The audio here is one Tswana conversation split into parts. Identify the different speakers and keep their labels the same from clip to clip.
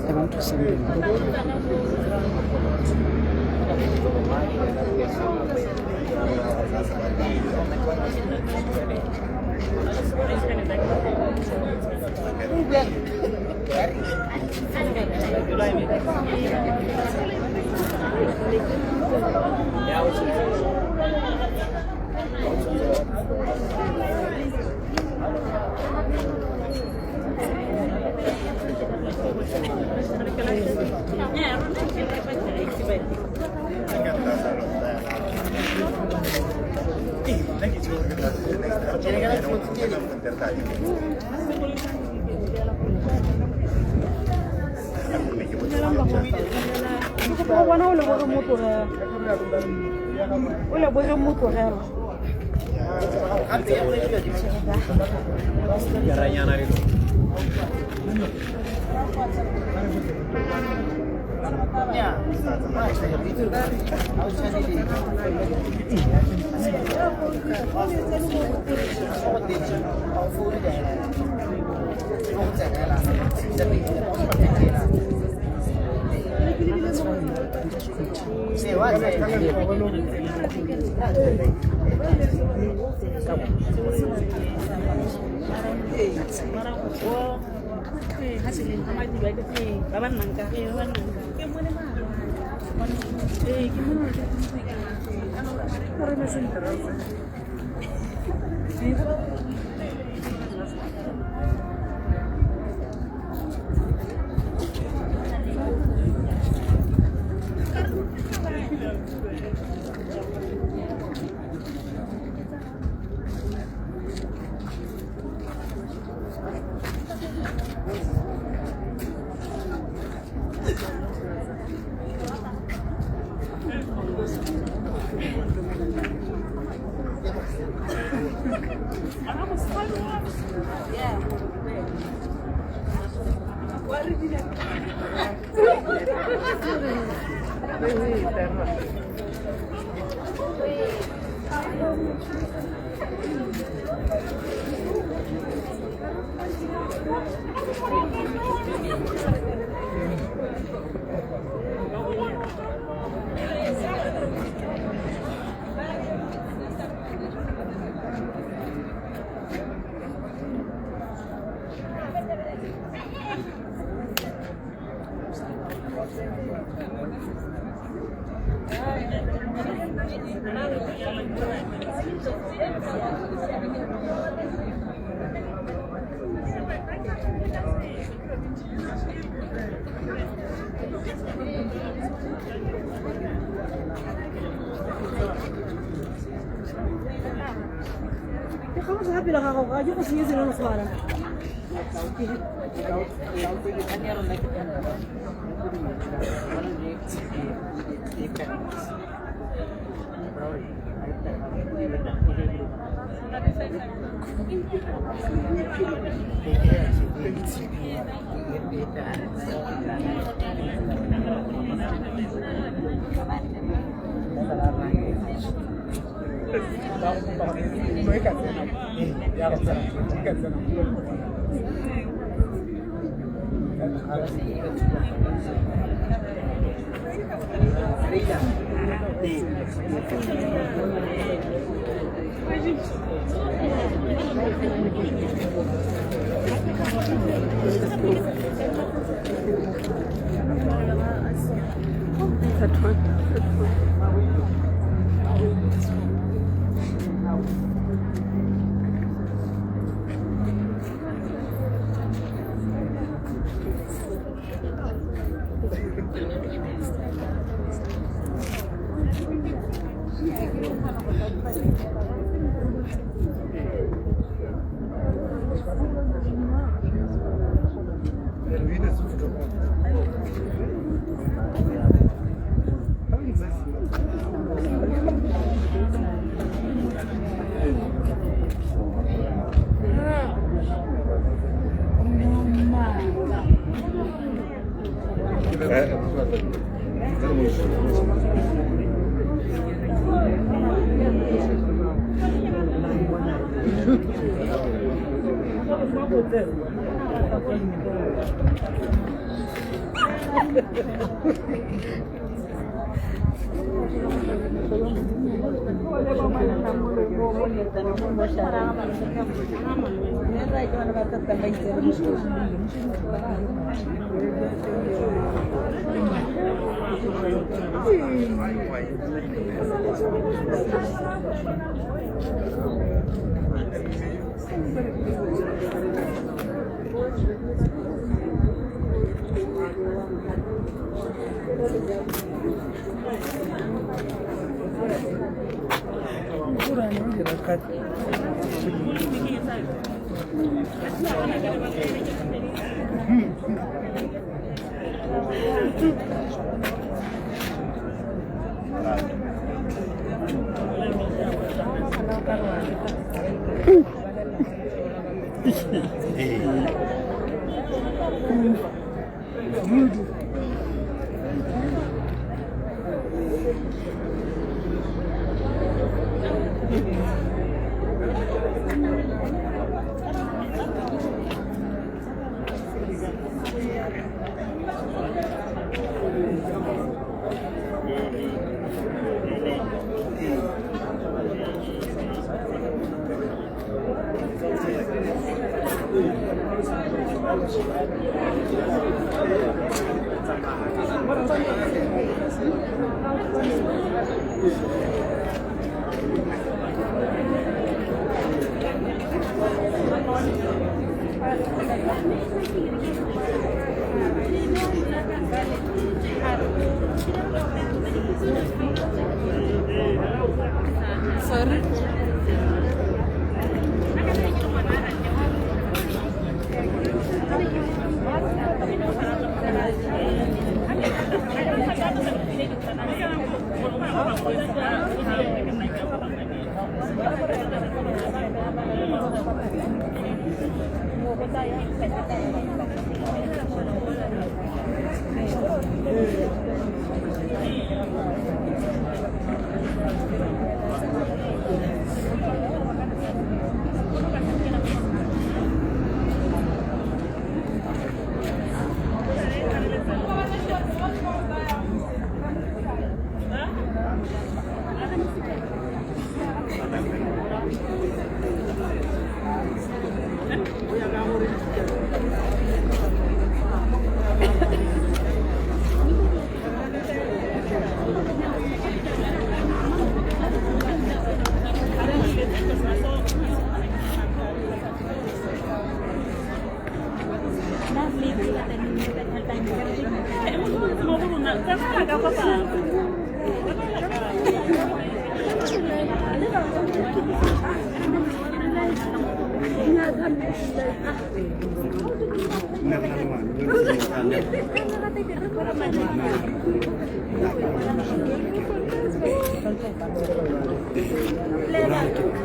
Speaker 1: I want to send them.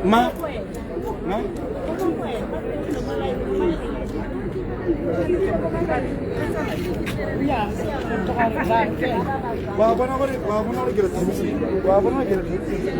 Speaker 2: Ma ma wa bona gore ke re thabisitse, wa bona ke re thabisitse.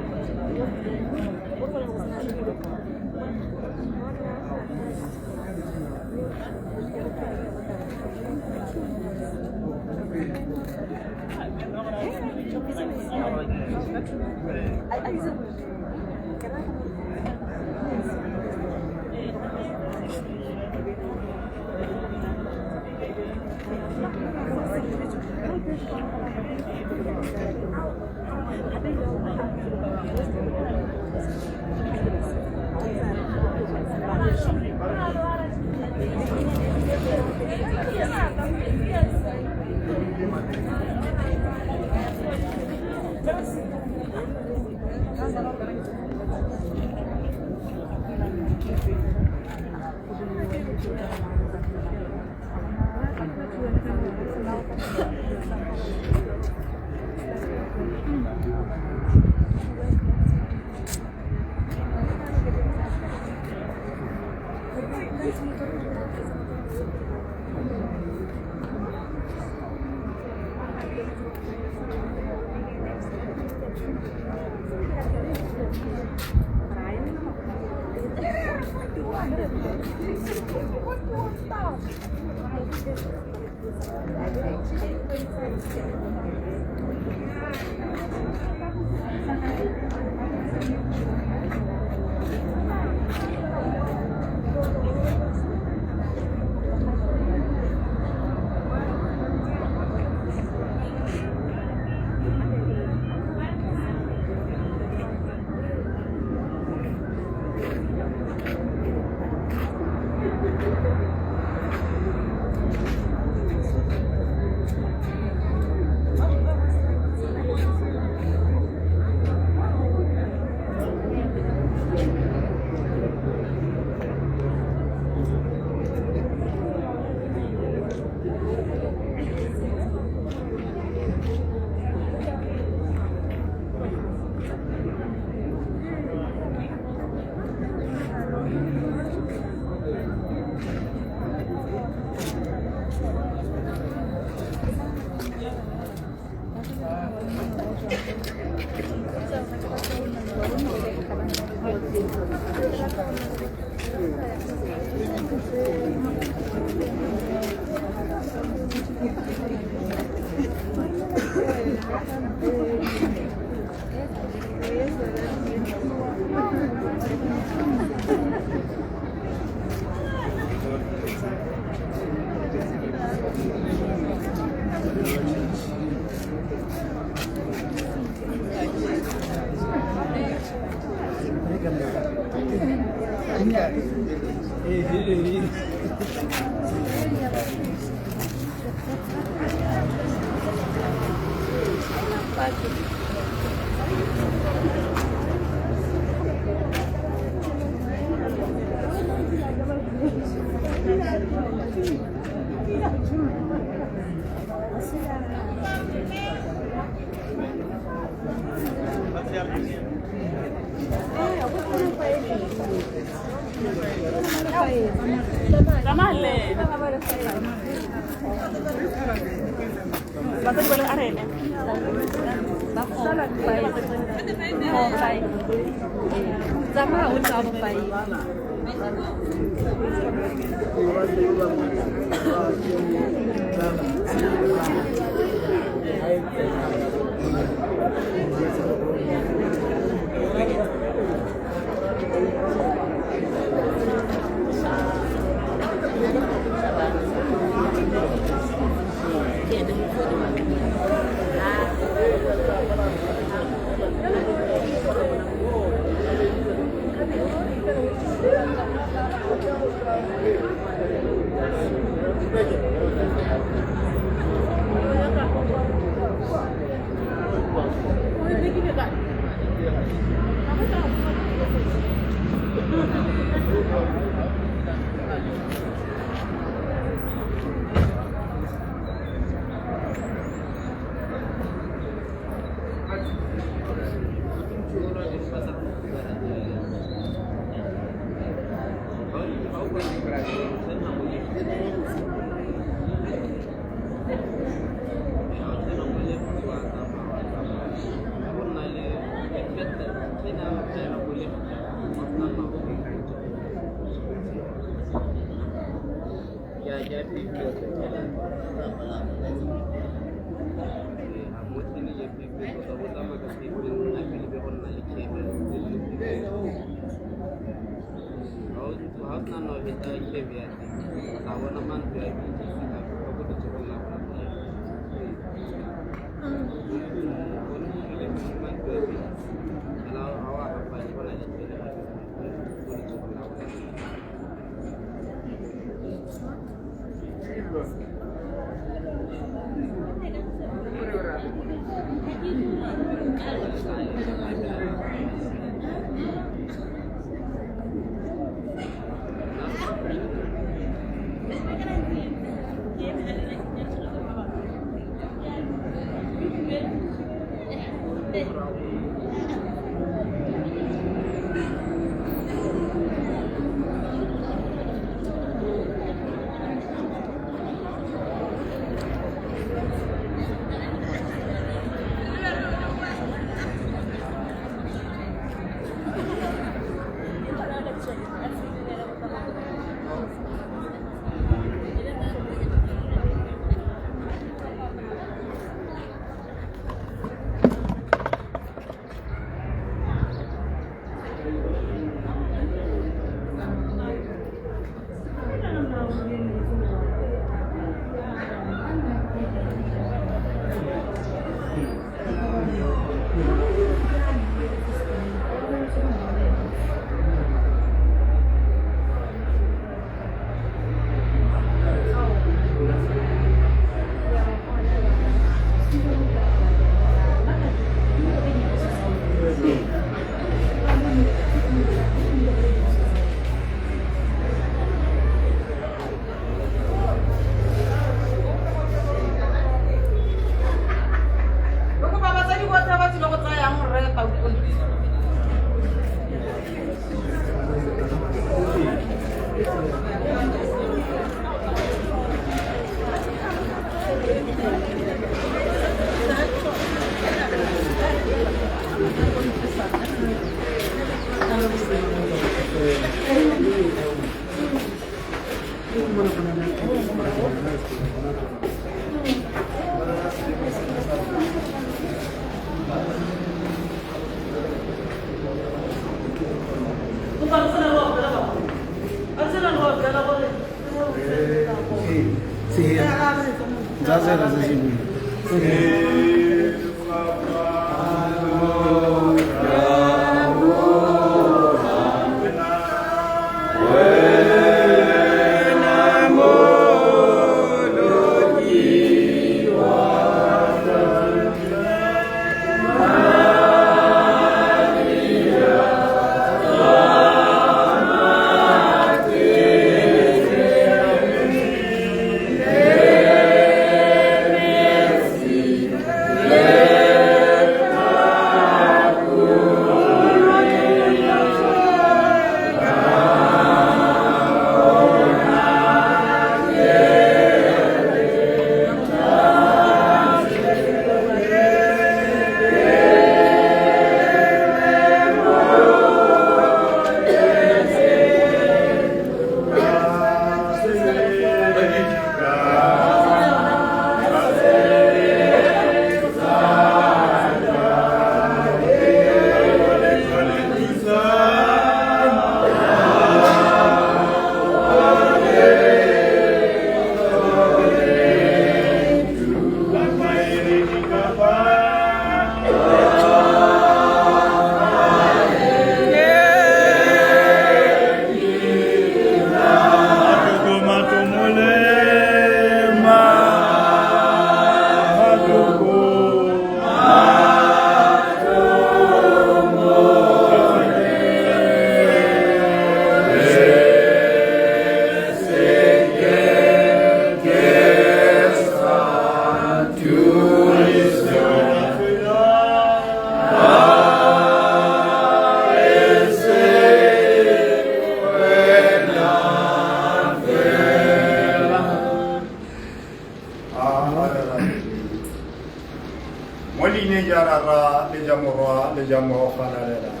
Speaker 2: Mo leineng ja Rara le ja Morwa le ja Mowa o Galalelang.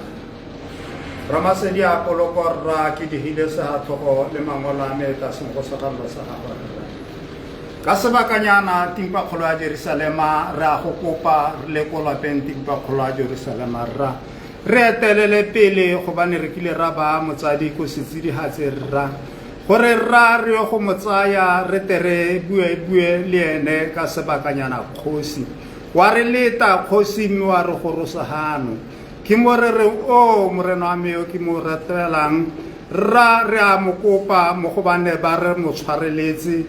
Speaker 2: Ramasedi a poloko rra ke digile segatlhogo le mangolo a me tlaseng go segalelo sa gago rra. Ka sebakanyana timpakgolo ya Jerusalema re a go kopa re le ko lapeng timpakgolo ya Jerusalema rra. Re etelele pele gobane re kile ra ba motsadi ko setsidihatse rra. Gore rra re yo go mo tsaya re tle re bue bue le ene ka sebakanyana kgosi. Wa re leta kgosi mme wa re gorosa hano. Ke mo re reng o morena wa me yo ke mo ratelang rra re a mo kopa mo go bane ba re mo tshwareletse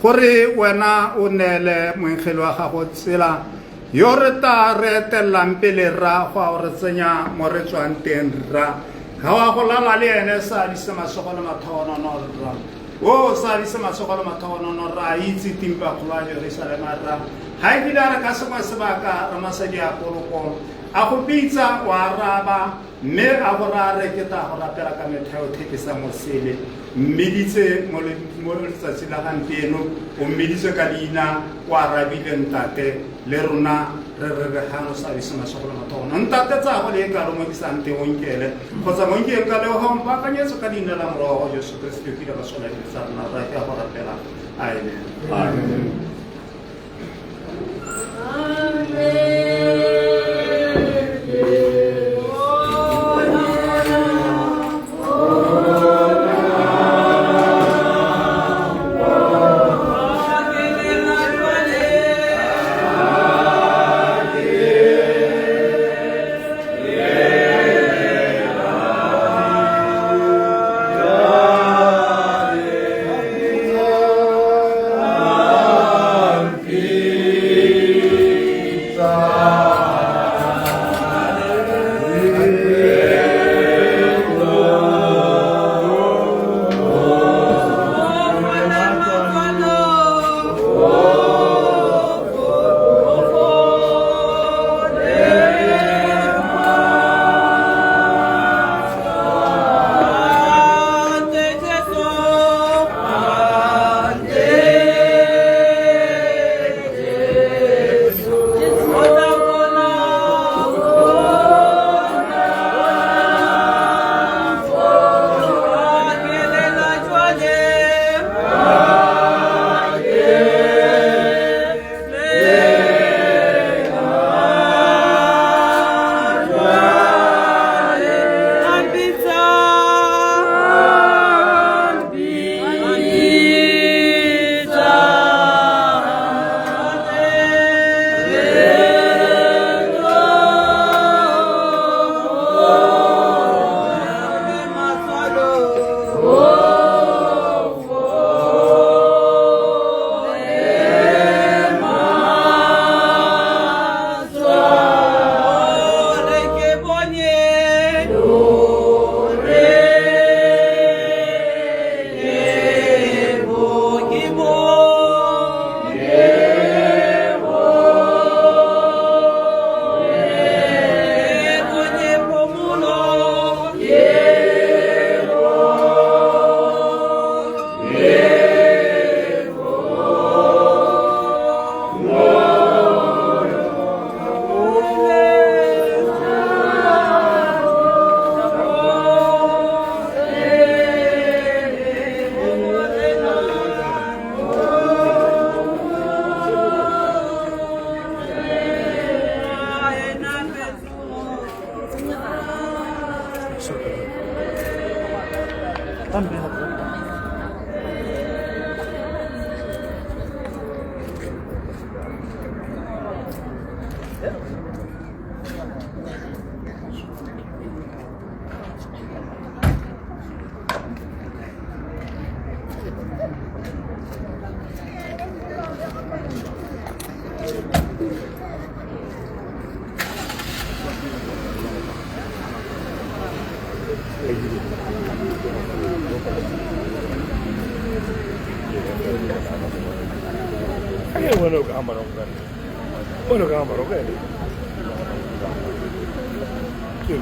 Speaker 2: gore wena o neele moengele wa gago tsela yo re ta re etelelang pele rra go a o re tsenya mo re tswang teng rra. Ga wa go lala le ene sa dise masogo le mathogonono rra. O sa dise masogo le mathogonono rra a itse timpa kgolo ya Jerusalema rra. Ga e kile a re ka sengwe sebaka ramasedi a poloko a go bitsa wa araba mme a go raya re ke ta go rapela ka metheo thekisa mosele mmeditse mo letsatsi la gampieno o mmeditse ka leina o arabile ntate le rona re re re gano sa bise masogo le mathogono ntate tsa go le e kalo mo ke sante o nkele kgotsa mo nkeng ka leo ga mpaakanyetso ka leina la morwa wa Jesu Kriste o kile ba tshwana dilo tsa rona ra ke a go rapela. Amen. Amen.
Speaker 3: Amen.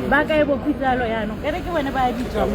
Speaker 3: Ba kae bo Khutsalo yaanong? E re ke bone ba bitswang.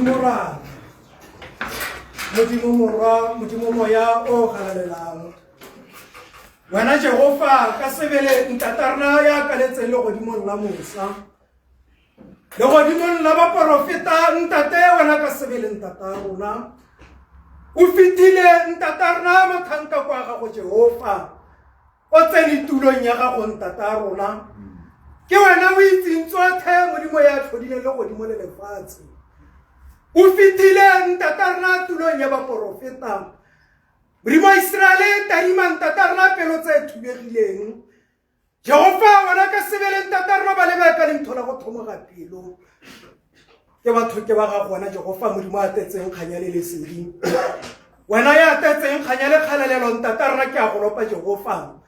Speaker 4: Modimo Rara, Modimo Morwa, Modimo Moya o galalelang. Wena Jehova ka sebele ntatarna ya kaletseng legodimong la mosa. Legodimong la baporofeta ntate wena ka sebele ntata rona. O fetile ntatarna motlhanka kwa gago Jehova. O tsene tulong ya gago ntata rona. Ke wena o itseng tsotlhe Modimo ya tlhodileng legodimo le lefatshe. O fetile ntata rona tulong ya baporofeta. Modimo wa Iseraele tadima ntata rona pelo tse thubegileng. Jehova wena ka sebele ntata rona ba lebe ka leitho la go thomoga pelo. Ke batho ke ba gago wena Jehova Modimo a tletseng kganya le lesedi. Wena ya tletseng kganya le kgalalelo ntata rona ke a go lopa Jehova.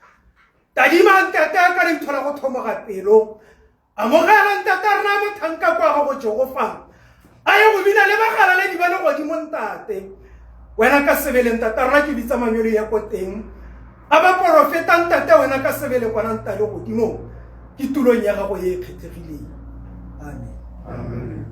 Speaker 4: Tadima ntate ka leitho la go thomoga pelo. Amogela ntate rona motlhanka kwa gago Jehova. A ye go bina le bagalaledi ba legodimo ntate. Wena ka sebele ntate rona ke bitsa manyolo ya ko teng. A ba porofeta ntate wena ka sebele kwana nta le godimo ke tulong ya gago e e kgethegileng. Amen.
Speaker 2: Amen.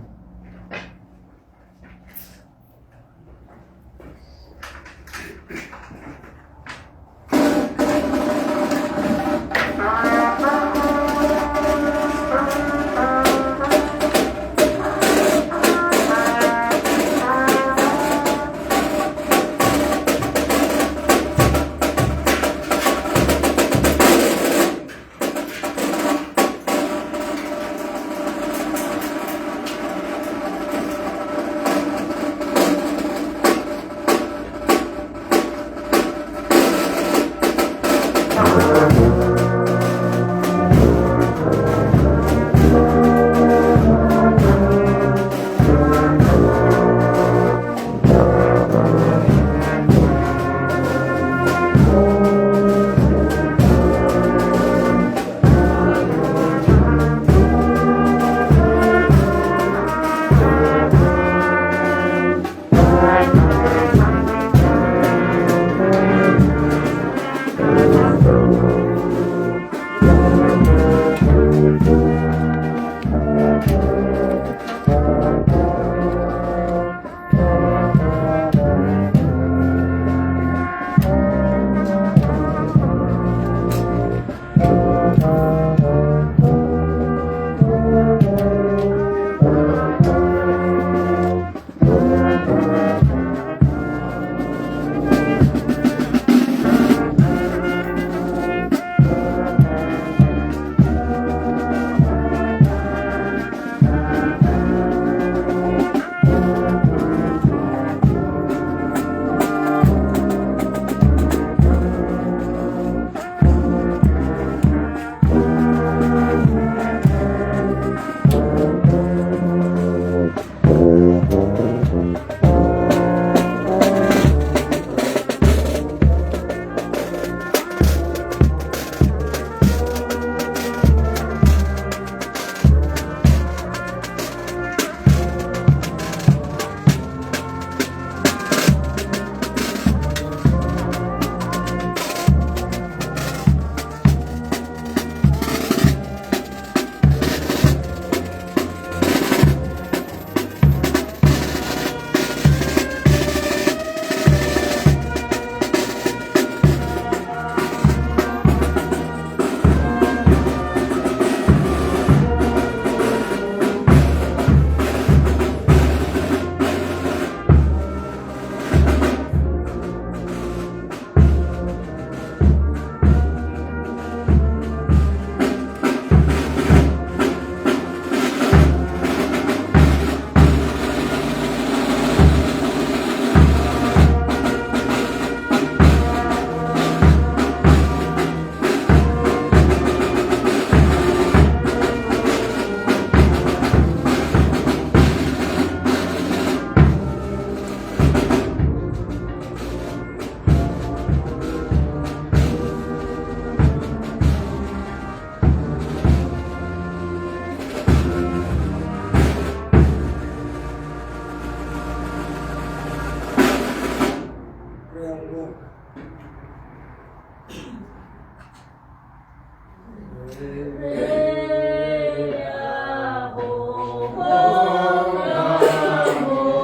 Speaker 4: Re a go boka.
Speaker 3: Re a go boka.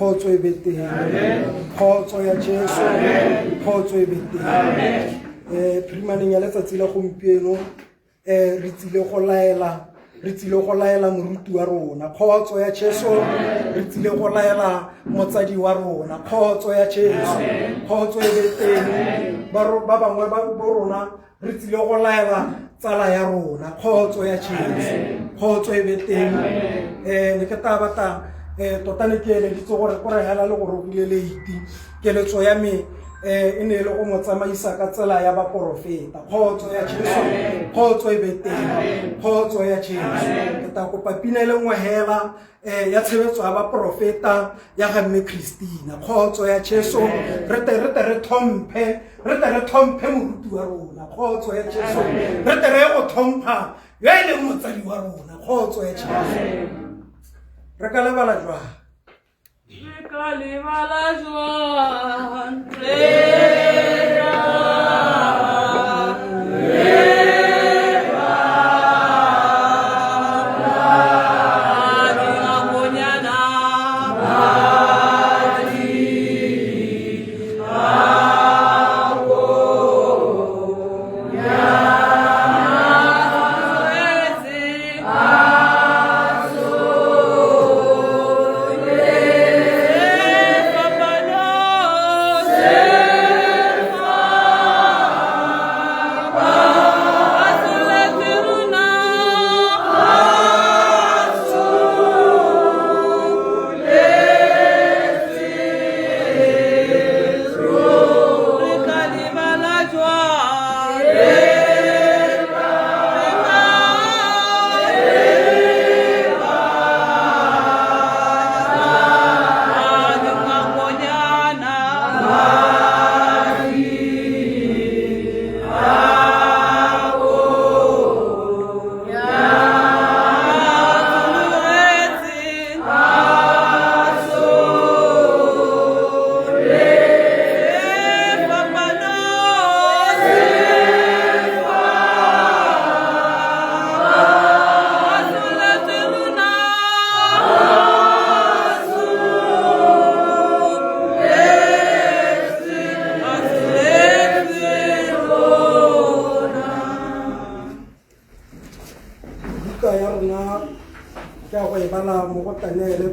Speaker 4: Kgotso e be teng. Kgotso ya Jesu. Kgotso e be teng. Phirimaneng ya letsatsi la gompieno re tsile go laela, re tsile go laela moruti wa rona. Kgotso ya Jesu. Re tsile go laela motsadi wa rona. Kgotso ya Jesu. Kgotso e be teng. Ba bangwe ba bo rona re tsile go laela tsala ya rona. Kgotso ya Jesu. Kgotso e be teng. Ne ke tla batla tota ne ke eleditse gore ko re hela le go rogile leiti. Keletso ya me e ne e le go mo tsamaisa ka tsela ya baporofeta. Kgotso ya Jesu. Kgotso e be teng. Kgotso ya Jesu. Ke tla kopa pina e le nngwe hela ya tshebetso ya baporofeta ya ga mme Christina. Kgotso ya Jesu. Re tle re tlhomphe, re tle re tlhomphe moruti wa rona. Kgotso ya Jesu. Re tle re ye go tlhompha yo e leng motsadi wa rona. Kgotso ya Jesu. Re ka lebala jwang?
Speaker 5: Re ka lebala jwang? Re ka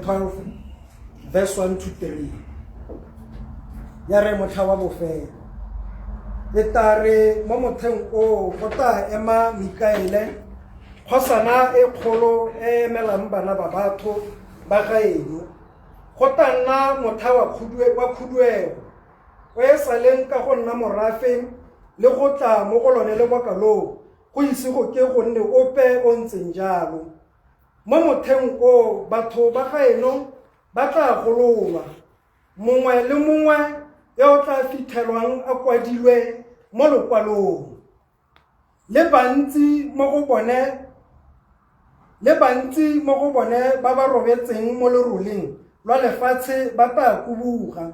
Speaker 4: 12 verse 1 to 3. Ya re motlha wa bofelo. E tla re mo motlheng oo go tla ema Mikaele, kgosana e kgolo e emelang bana ba batho ba gaeno. Go tla nna motlha wa khuduego, o e sa leng ka go nna morafe le go tla mo go lone lebaka loo, go ise go ke go nne ope o ntseng jalo. Mo motlheng oo batho ba gaeno ba tla gololwa, mongwe le mongwe yo o tla fitlhelwang a kwadilwe mo lokwalong. Le bantsi mo go bone ba ba robetseng mo leroleng lwa lefatshe ba tla kubuga.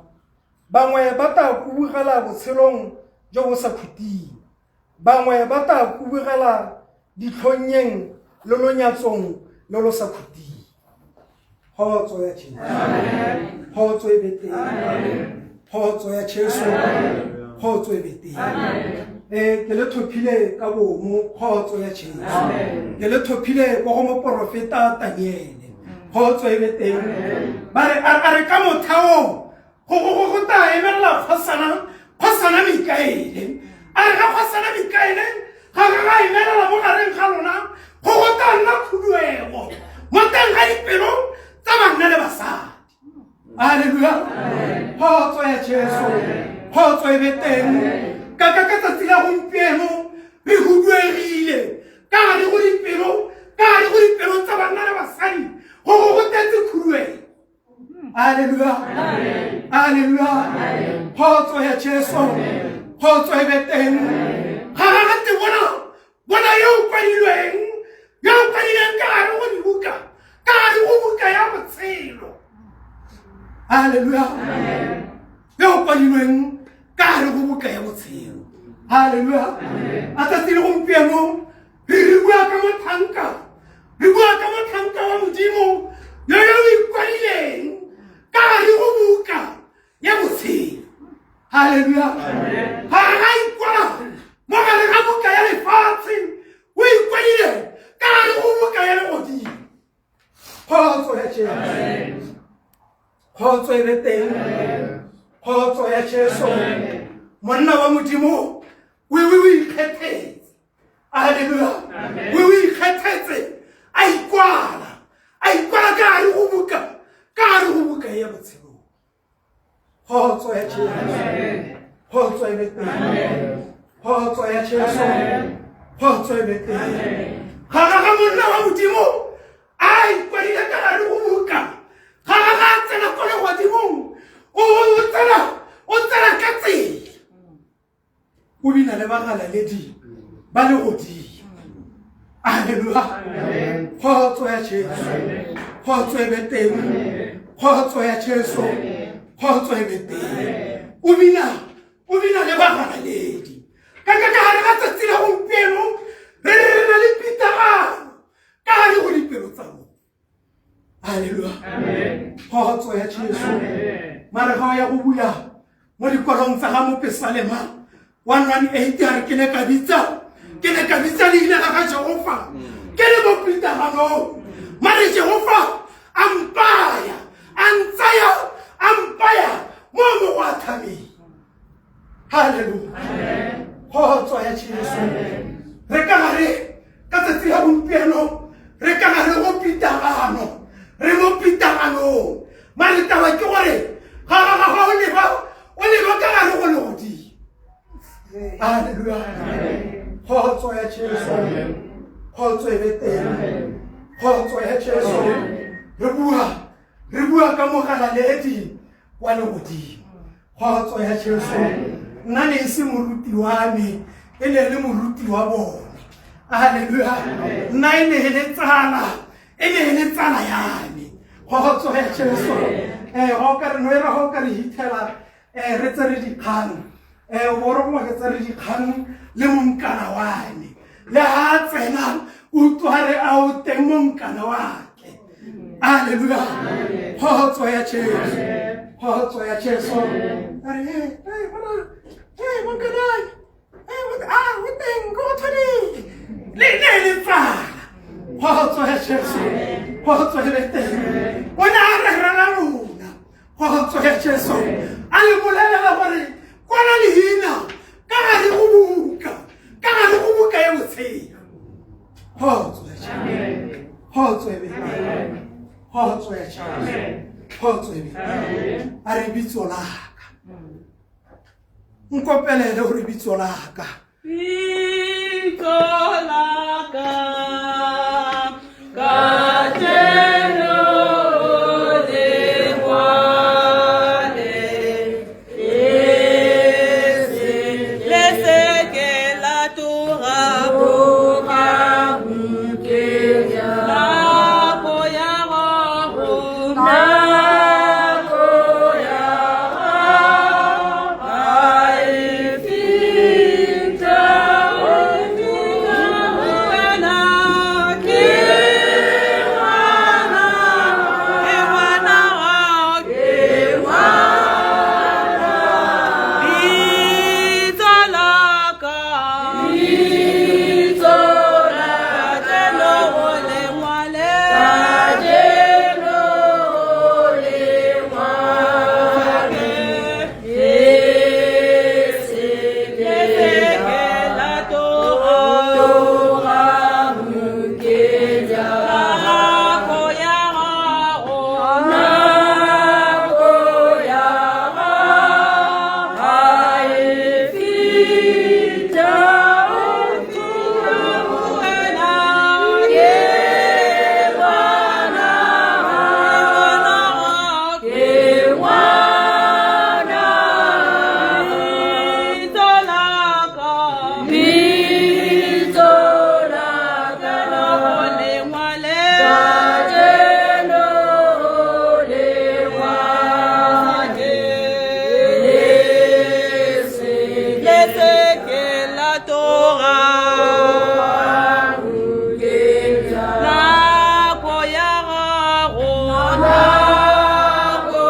Speaker 4: Bangwe ba tla kubugela botshelong jo bo sa khutleng, bangwe ba tla kubugela ditlhonnyeng le lonyatsong lo lo sa khutleng. Kgotso ya Jesu. Kgotso e be teng. Kgotso ya Jesu. Kgotso e be teng. Ke le thophile ka bomo. Kgotso ya Jesu. Ke le thophile ko go moporofeta Daniele. Kgotso e be teng. Ba re a re ka motlha oo go tla emelela kgosana Mikaele. A re ga kgosana Mikaele ga ga emelela mo gareng ga lona, go tla nna khuduego mo teng ga dipelo tsa banna le basadi. Haleluya. Kgotso ya Jesu. Kgotso e be teng. Ka tsatsi la gompieno re huduegile ka gare go dipelo, ka gare go dipelo tsa banna le basadi, go tletse khuduego. Haleluya. Haleluya. Kgotso ya Jesu. Kgotso e be teng. Ga ga te bona yo o kwadilweng, yo o kwadilweng ka gare go dibuka, ka gare go buka ya botshelo. Haleluya. Yo o kwadilweng ka gare go buka ya botshelo. Haleluya. A tsatsi le gompieno re bua ka motlhanka, re bua ka motlhanka wa Modimo yo yo ikwadileng Ka gare go buka ya botshelo. Halleluja. Ga ga ikwala mo gare ga buka ya lefatshe, o ikwadile ka gare go buka ya legodimo. Kgotso ya Jesu, kgotso e be teng, kgotso ya Jesu. Monna wa Modimo o ikgethetse. Halleluja. O ikgethetse, a ikwala, a ikwala ka gare go buka, ka gare go buka ya botshelo. Kgotso ya Jesu, kgotso e be teng, kgotso ya Jesu, kgotso e be teng. Ga ga ga monna wa Modimo a ikwadile ka gare go buka, ga ga ga tsena ko legodimong, o tsena, o tsena ka tsela, o bina le bagalaledi ba legodimo. Alleluia. Kgotso ya Jesu, kgotso e be teng, kgotso ya Jesu, kgotso e be teng. O bina, o bina le bagalaledi. Ka ka gare ga tsatsi la gompieno re re na le pitagano ka gare go dipelo tsa rona. Alleluia. Kgotso ya Jesu. Mare ga o ya go bula mo dikwalong tsa ga mopesalema 118, a re ke ne ka bitsa, ke ne ka bitsa leina la ga Jehova ke le mo pitaganong, mare Jehova a mpaya, a ntsaya, a mpaya mo mo go athameng. Halleluja. Kgotso ya Jesu. Re ka gare ka tsatsi la gompieno, re ka gare go pitagano, re mo pitaganong, mare taba ke gore ga ga ga o leba, o leba ka gare go legodimo. Halleluja. Kgotso ya Jesu, kgotso e be teng, kgotso ya Jesu. Re bua, re bua ka mogalaledi wa legodimo. Kgotso ya Jesu. Nna ne e se moruti wa me, e ne le moruti wa bone. Halleluja. Nna e ne e le tsala, e ne e le tsala ya me. Kgotso ya Jesu. Ga o ka re no e ra, ga o ka re hithela, re tsere dikgang, o bo re gongwe ke tsere dikgang le monkana wa me, le ha tsena utlwa re a o teng monkana wa ke. Alleluia. Kgotso ya Jesu, kgotso ya Jesu. A re e bona, e monkana, e a o teng ko go tshwanile le ne le tsala. Kgotso ya Jesu, kgotso e be teng. O ne a rerela lona. Kgotso ya Jesu. A le bolelela gore kwala leina ka gare go buka, ka gare go buka ya botshelo. Kgotso ya Jesu, kgotso e be teng, kgotso ya Jesu, kgotso e be teng. A re bitso laka, nkopelele gore bitso laka.
Speaker 5: Bitso laka kajeno le ngwale, le se ke la tloga nako ya gago, nako ya gago ga e fihla. Wena ke ngwana, ke ngwana, ke ngwana. Bitso la ka, bitso la kajeno le ngwale, kajeno le ngwale, le se ke la tloga nako ya gago, nako ya gago ga e fihla. Wena ke ngwana, ke ngwana. Bitso la ka, bitso la ka le ngwale, kajeno le ngwale, le se ke la tloga nako ya gago, nako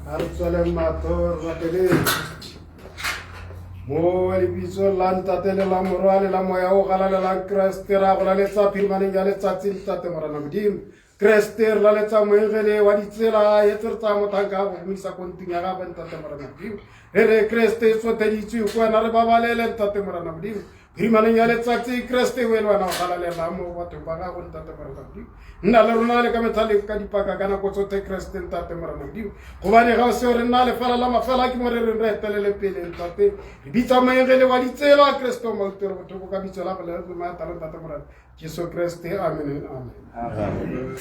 Speaker 6: A re tsweleng matho re rapeleng mo lebitsong la ntate le la morwa le la moya o galalelang Kreste ra go laletsa phirimaneng ya letsatsi ntate morena modimo Kreste re laletsa moengele wa ditsela etse re tsaya mothanka a go gomisa ko ntlong ya gagwe ntate morena modimo re re Kreste tsotheditswe ko wena re babalele ntate morena modimo phirimaneng ya letsatsi Kreste o e le wena o galalelang mo bathong ba gago ntate morena modimo nna le rona le ka metlha le ka dipaka ka nako tsotlhe Kreste ntate morena modimo gobane ga o seo re nna lefela la mafela ke mo re reng re etelele pele ntate re bitsa moengele wa ditsela Kreste o mautero bothoko ka bitso la go le maatla ntate morena Jesu Kreste amen amen, amen.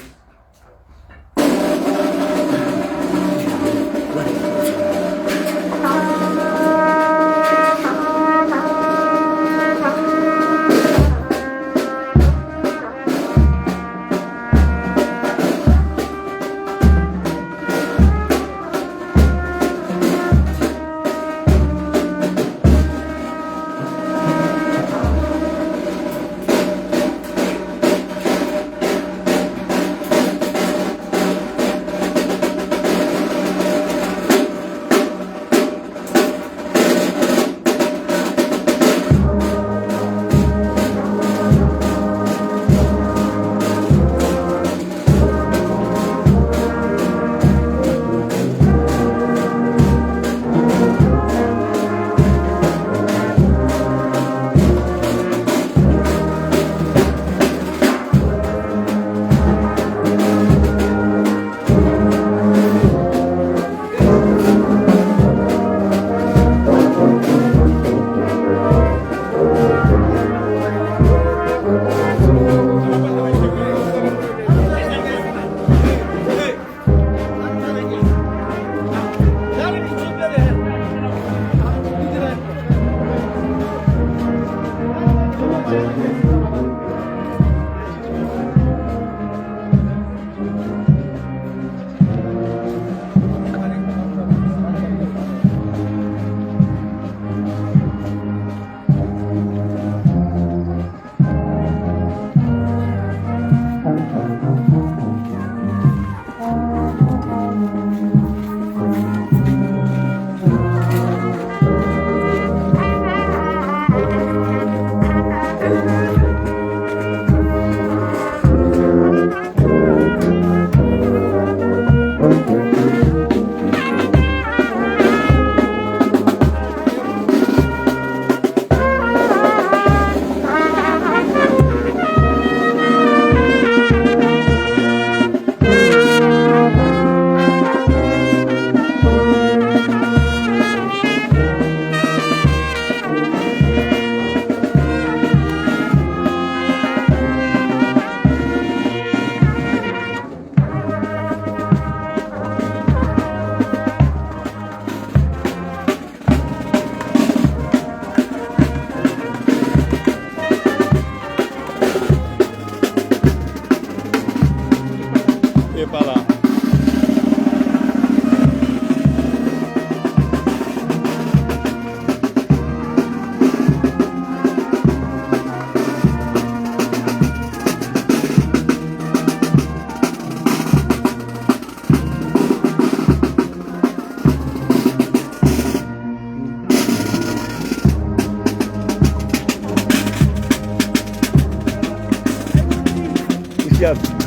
Speaker 7: Siame.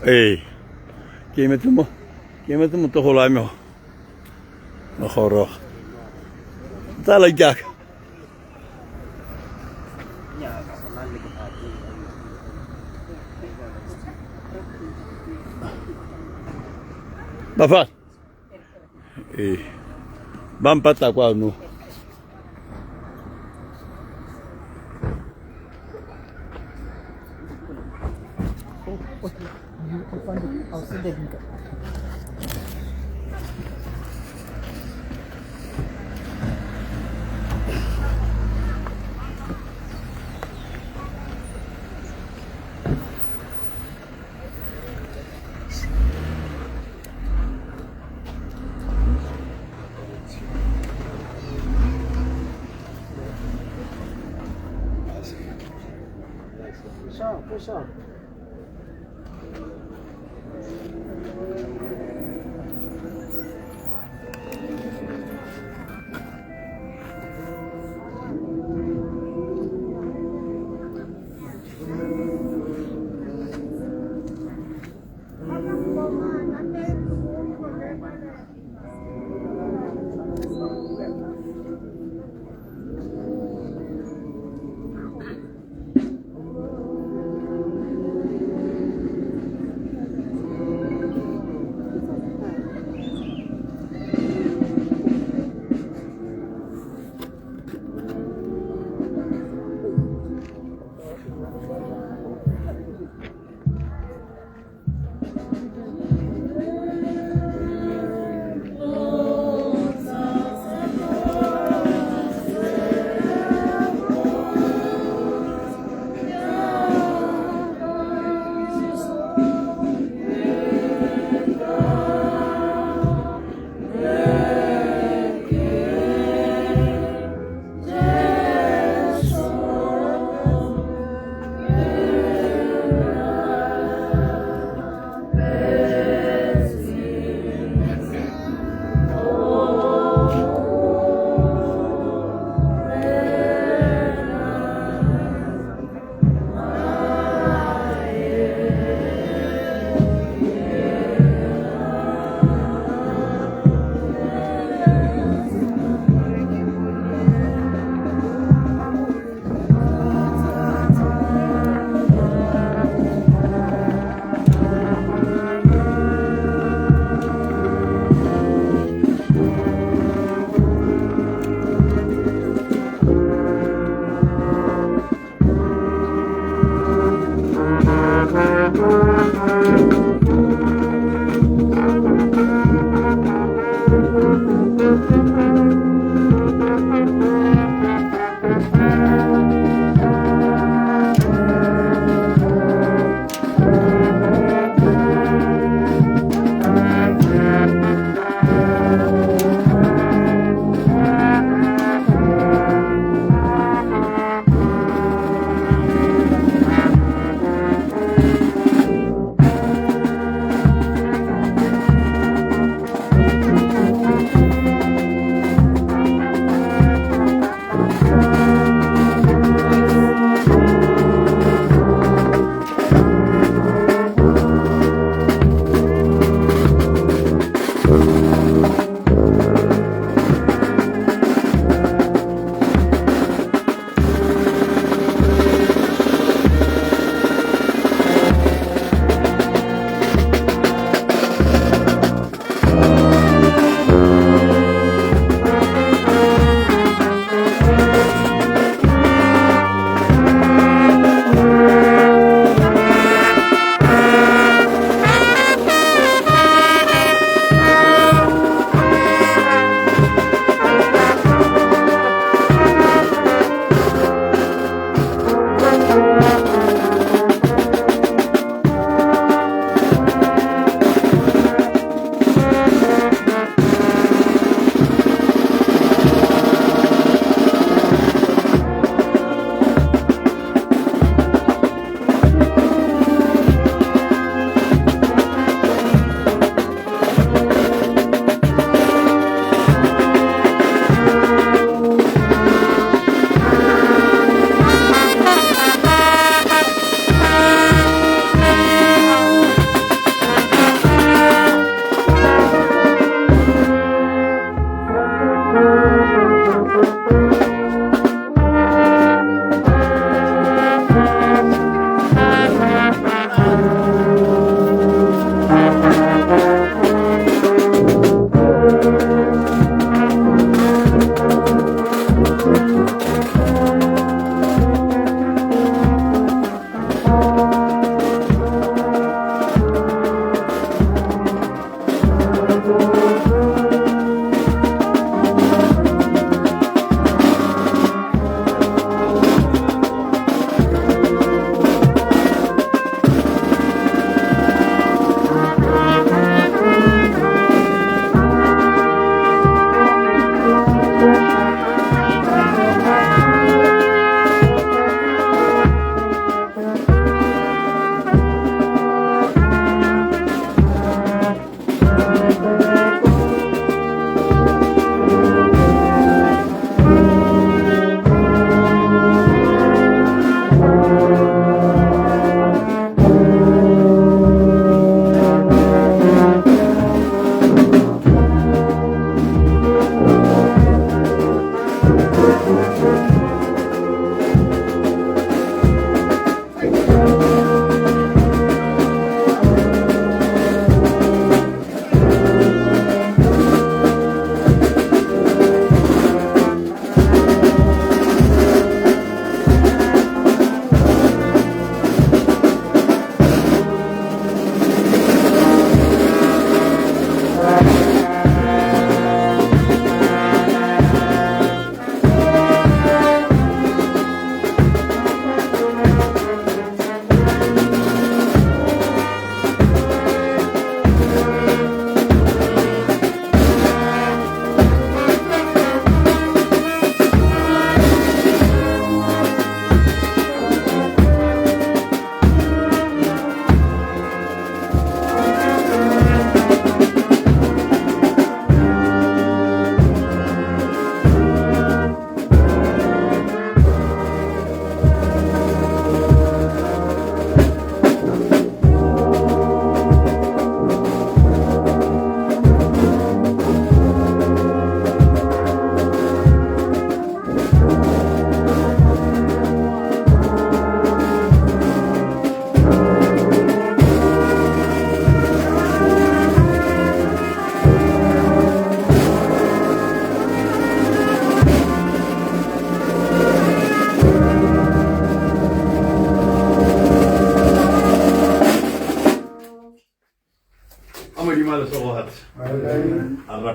Speaker 7: Ee, ke emetse mo ke emetse motlogolo wa me go goroga. Tsala jaaka bafana ee ba mpatla kwano.
Speaker 1: I'll send the link.
Speaker 6: Sharp, sharp.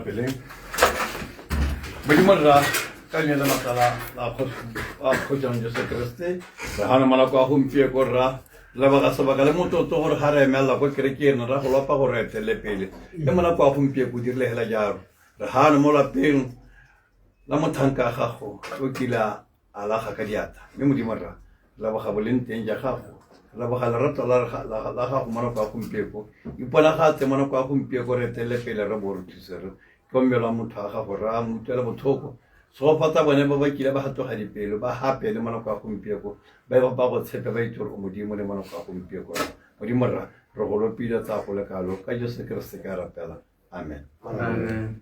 Speaker 7: Rapeleng. Modimo rra, ka leina le maatla la kgošana Jesu Kriste, re gana malako a gompieko rra, re leboga sebaka le motlotlo gore ga re emelela ko kerekeng ra go lopa gore re etelele pele. Le molako wa gompieko o dirile hela jalo. Re gana mo lapeng la mothanka gago o kile a laga ka diatla. Mme Modimo rra, re leboga boleng teng ja gago, re leboga lerato la gago mo nako ya gompieko. Iponagatse mo nako ya gompieko, re etelele pele, re bo re thuse re tlhokomela motho wa gago, re a mo utlwela botlhoko. Tshegofatsa bone ba ba kile ba gatoga dipelo, ba gape le mo nako ya gompieko, ba ba go tshepe, ba itse gore o Modimo le mo nako ya gompieko. Modimo rra, re go lopile tsa go le kalo, ka Jesu Keresete ka rapela. Amen.
Speaker 6: Amen.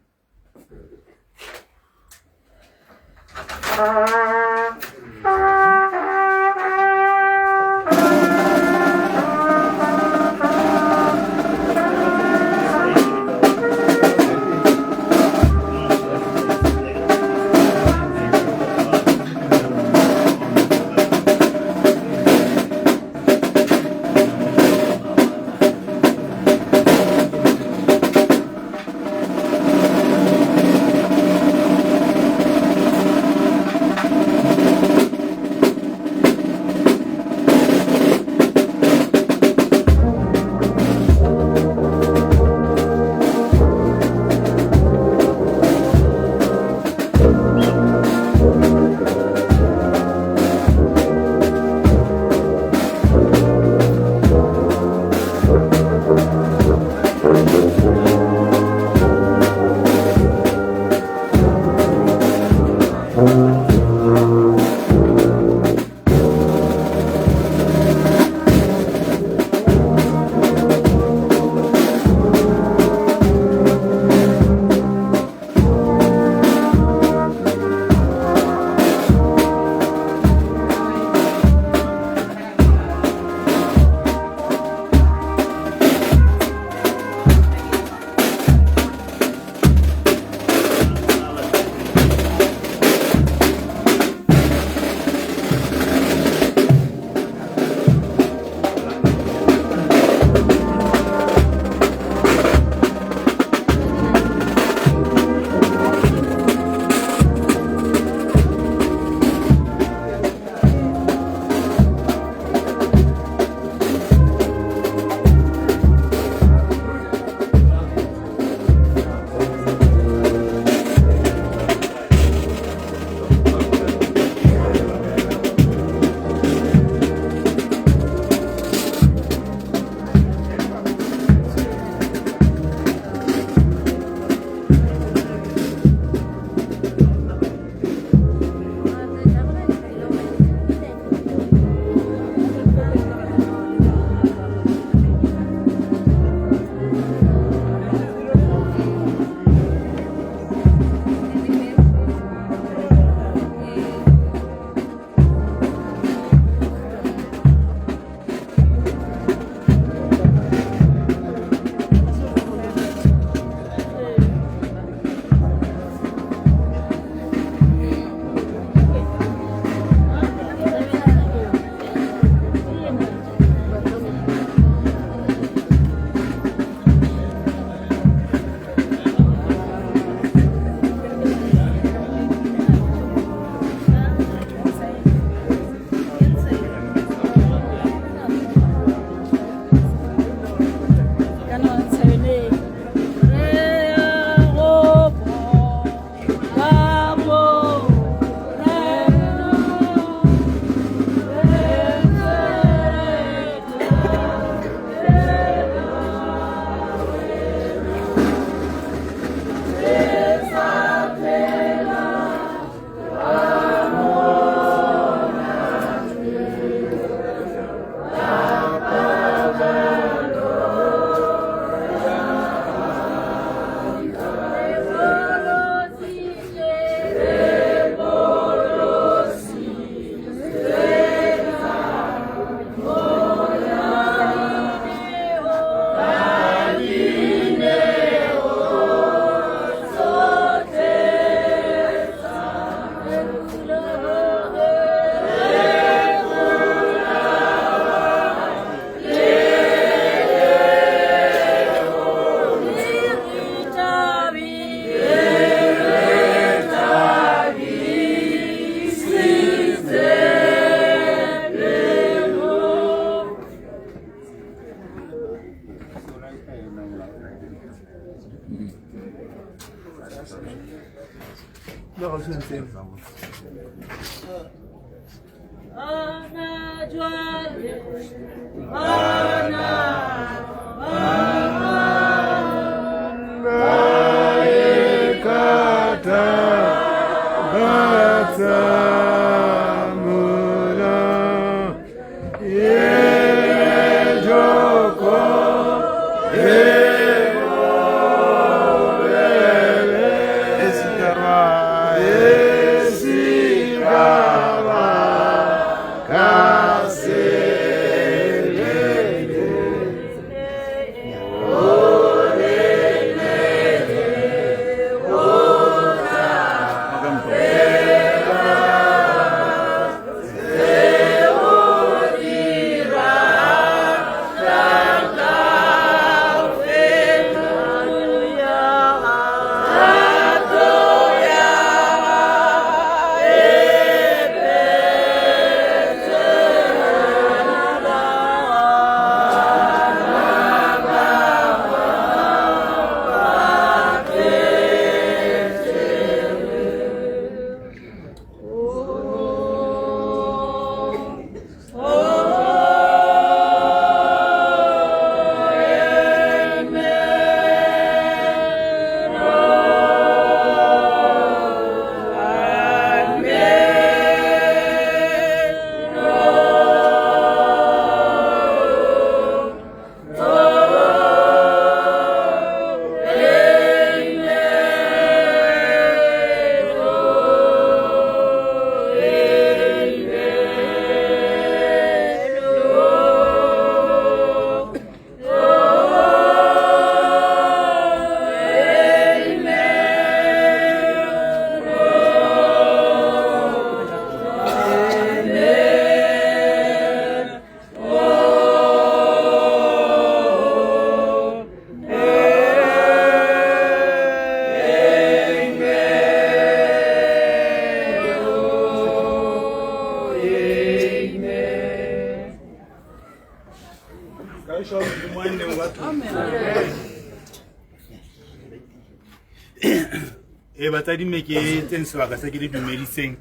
Speaker 8: E batsadi mme ke tseng sebaka se ke le dumediseng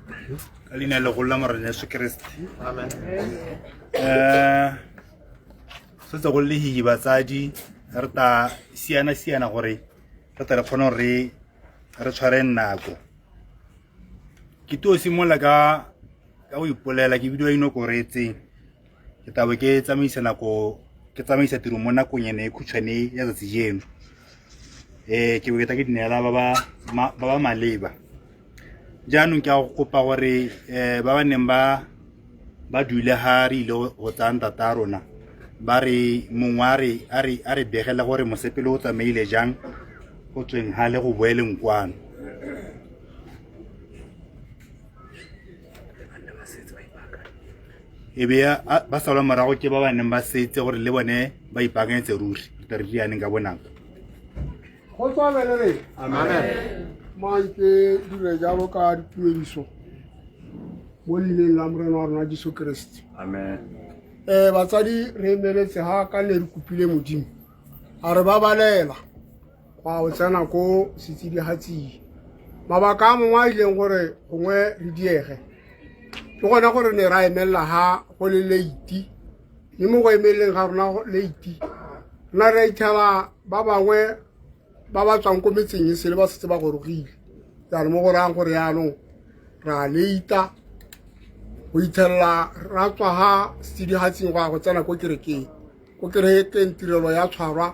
Speaker 8: ka leina legolo la Morena Jesu Kriste. Amen. Setse go le hihi batsadi re ta siana siana gore re tla re kgone gore re tshware nako. Ke tlo simolola ka go ipolela ke bidiwa ino koretse ke tla be ke tsamaisa nako ke tsamaisa tiro mo nakong ene e khutshwane ya tsatsi jeno. Ke bo ke tla ke dinela ba ba maleba. Jaanong ke a go kopa gore ba ba neng ba dule ha re ile go tsaya ntata a rona ba re mongwe a re begela gore mosepele o tsamaile jang go tsweng ha le go boeleng kwano. E be ba salwa morago ke ba ba neng ba setse gore le bone ba ipaakanyetse ruri re tla re dianeng ka bonako.
Speaker 6: Go tswa bele amen. Manke dire jalo ka dituediso mo leineng la Morena wa rona Jesu Kriste.
Speaker 7: Amen.
Speaker 6: Batsadi re emeletse ha ka ne re kopile Modimo a re babalela go a o tsena ko setsidihatsing. Mabaka a mangwe a ileng gore gongwe re diege ke gona gore ne ra emelela ha go le late, mme mo go emeleleng ga rona late rena re ithela ba bangwe ba ba tswang ko metseng e sele ba setse ba gorogile. Jaanong mo go rayang gore jaanong ra leita go ithelela ra tswa ha setsidihatsing go ya go tsena ko kerekeng. Ko kerekeng tirelo ya tshwarwa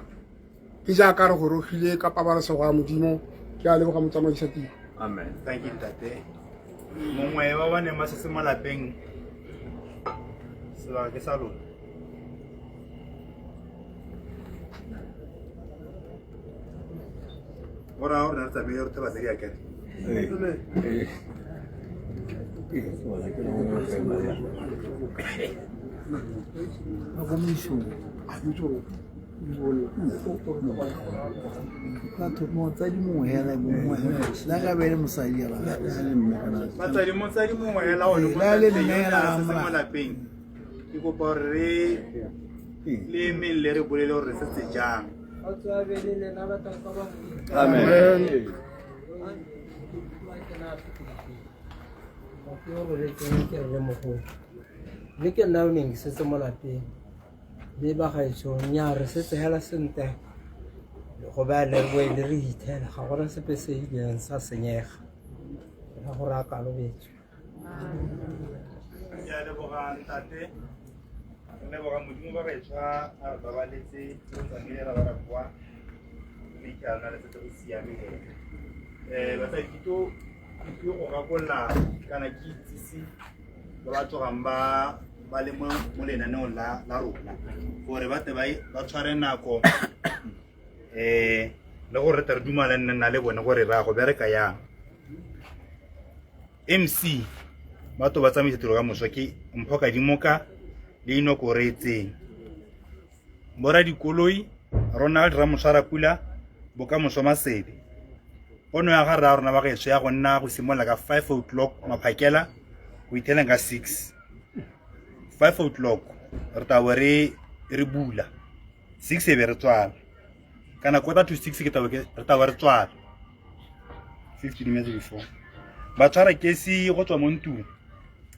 Speaker 6: ke jaaka re gorogile ka pabalesego ya Modimo. Ke a leboga motsamaisa tiro.
Speaker 7: Amen.
Speaker 8: Thank you ntate. Mongwe ba ba neng ba setse mo lapeng sebaka ke sa lona. Ora ora re tsamaile re batsadi a kere. Batsadi motsadi mongwe hela o le mo lapeng ke kopa gore re le emeng le re bolele gore re setse jang.
Speaker 7: Amen.
Speaker 9: Mme ke nna o neng ke setse mo lapeng. Mme ba gaetsho nnyaa re setse hela sentle go baya le re boe le re hitlhela ga gona sepe se ileng sa senyega. Ka gore a kalobetswe.
Speaker 8: Ke a leboga ntate, re leboga Modimo ba gaetsho a re babaletse re tsamaile ra ba ra boa mme ke a nna le setse go siame hela. Batsadi ke tlo go gakolola kana ke itsise ba ba tsogang ba ba le mo lenaneong la rona gore ba tle ba tshware nako le gore re tle re dumalane nna le bone gore re ya go bereka yang. MC batho ba tsamaisa tiro ka moso ke Mpho Kadimoka le Enoch Oreetseng. Bora dikoloi Ronald Ramotshwarapula Bokamoso Masebe. Pono ya ga rra rona ba gaetsho ya go nna go simolola ka 5 o'clock maphakela go itheleng ka 6. 5 o'clock re tla bo re bula 6 e be re tswala. Kana quarter to 6 ke tla re tla re tswala. 15 minutes before. Ba tshwara kesi go tswa mo ntlong.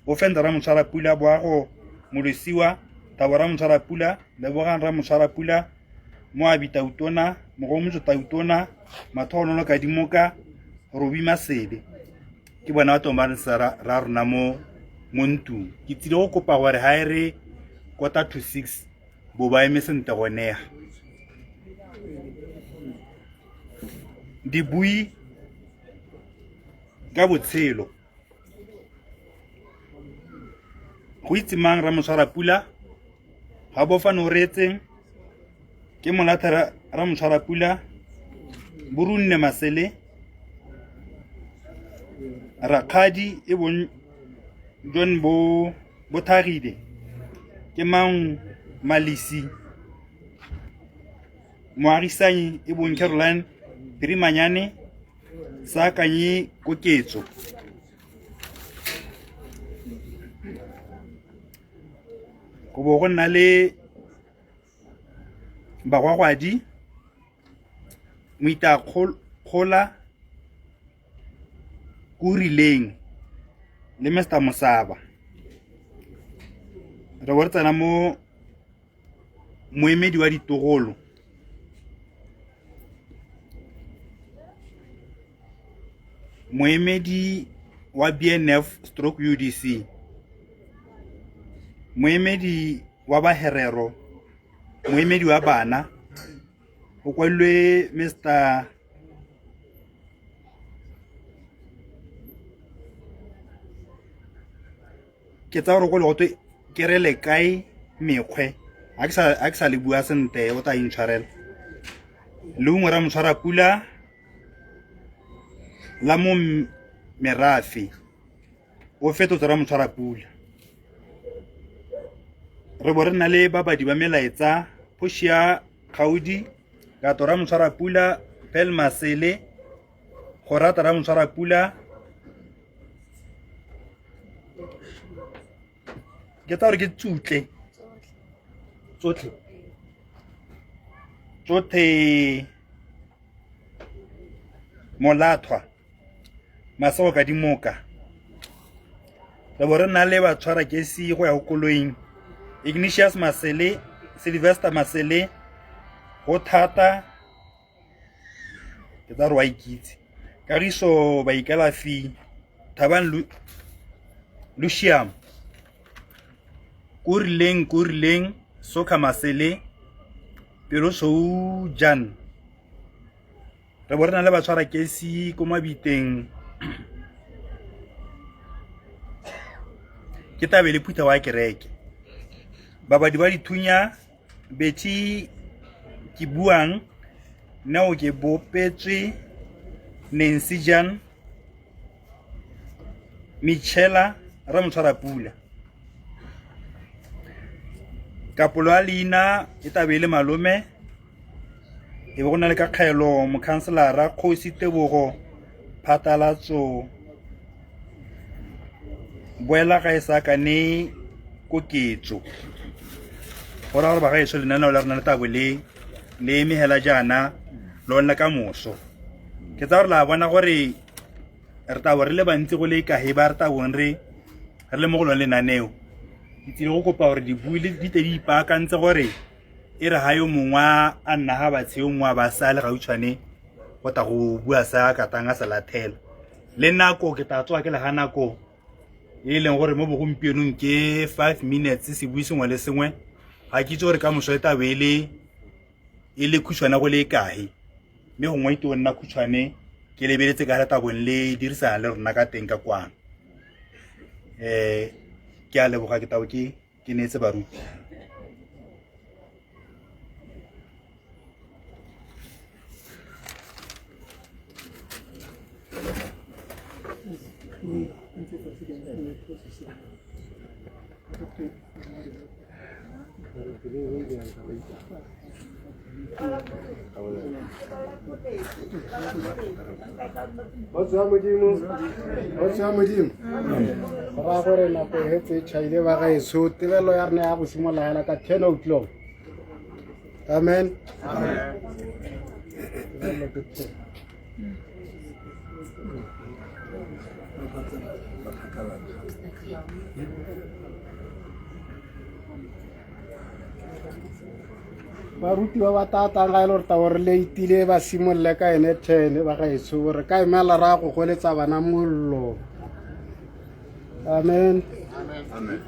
Speaker 8: O fenda Ramotshwarapula Boago Molosiwa Thabo Ramotshwarapula Lebogang Ramotshwarapula Moabi Tautona Mogomotso Tautona Mathogonolo Kadimoka Robi Masebe. Ke bona batho ba re ra rona mo ntlong. Ke tsile go kopa gore ha e re quarter to 6 bo ba eme sentle gonega. Dibui ka botshelo. Go itse mang Ramotshwarapula ga bofane o reetseng ke Molatha Ramotshwarapula Borunne Masele Rakgadi e bong John bo Bothagile ke mang Malisi Moagisanyi e bong Caroline Pirimanyane Saakanye Koketso. Go bo go nna le bagwagwadi Moitakgola Kurileng le Mr Mosaba. Re bo re tsena mo moemedi wa ditogolo. Moemedi wa BNF stroke UDC. Moemedi wa Baherero, moemedi wa bana go kwadilwe Mr ke tsaya gore go le gotwe ke re le kae mekgwe a ke sa le bua sentle o tla intshwarela. Leungo Ramotshwarapula la mo merafe o fetotse Ramotshwarapula. Re bo re na le babadi ba melaetsa Portia Kgaudi Kato Ramotshwarapula Pearl Masele go rata Ramotshwarapula ke tsa gore ke tsutle tsotlhe tsotlhe Molathwa Masego Kadimoka. Re bo re na le batshwara kesi go ya go koloing Ignatius Masele Sylvester Masele go thata ke tsa re wa ikitse Kagiso Baikalafi Thabang Luciam Kurileng Soka Masele Pelosou Jan. Re bo re na le batshwara kesi ko mabiteng ke tabe le phutha wa kereke. Babadi ba dithunya Betty ke buang Neo ke bopetswe Nancy Jan Michela Ramotshwarapula. Kapolo ya leina e tabe le malome e be go na le ka kgaelo mokhanselara Kgosi Tebogo Phatlalatso Boela ga e sa kane koketso. Go raya gore bagaetsho lenaneo la rona le tabo le le eme hela jaana lo nna ka moso. Ke tsaya gore la bona gore re tabo re le bantsi go le kae ba re tabong re le mo go lone lenaneo. Ke tsile go kopa gore dibui di tle di ipaakantse gore e re ga yo mongwe a nna ga batshe yo mongwe a ba sale gautshwane go ta go bua sa katang a sa lathela. Le nako ke tla tsoga ke le ga nako e leng gore mo bogompienong ke 5 minutes sebui sengwe le sengwe, ga ke itse gore ka moso e tla be e le khutshwane go le kae, mme gongwe e o nna khutshwane ke lebeletse ka re tabong le dirisana le rona ka teng ka kwano. Ke a leboga, ke tabo ke neetse baruti.
Speaker 6: Kgotso ya Modimo. Go raya gore nako e hetse e tšhaile ba gaetsho, tebelo ya rena ya go simolola hela ka 10 o'clock. Amen. Tebelo ke 10. Baruti ba ba tatang ga e le gore tabo re leitile ba simolole ka ene 10 ba gaetsho, re ka emela ra go goletsa bana mollo. Amen.
Speaker 7: Amen.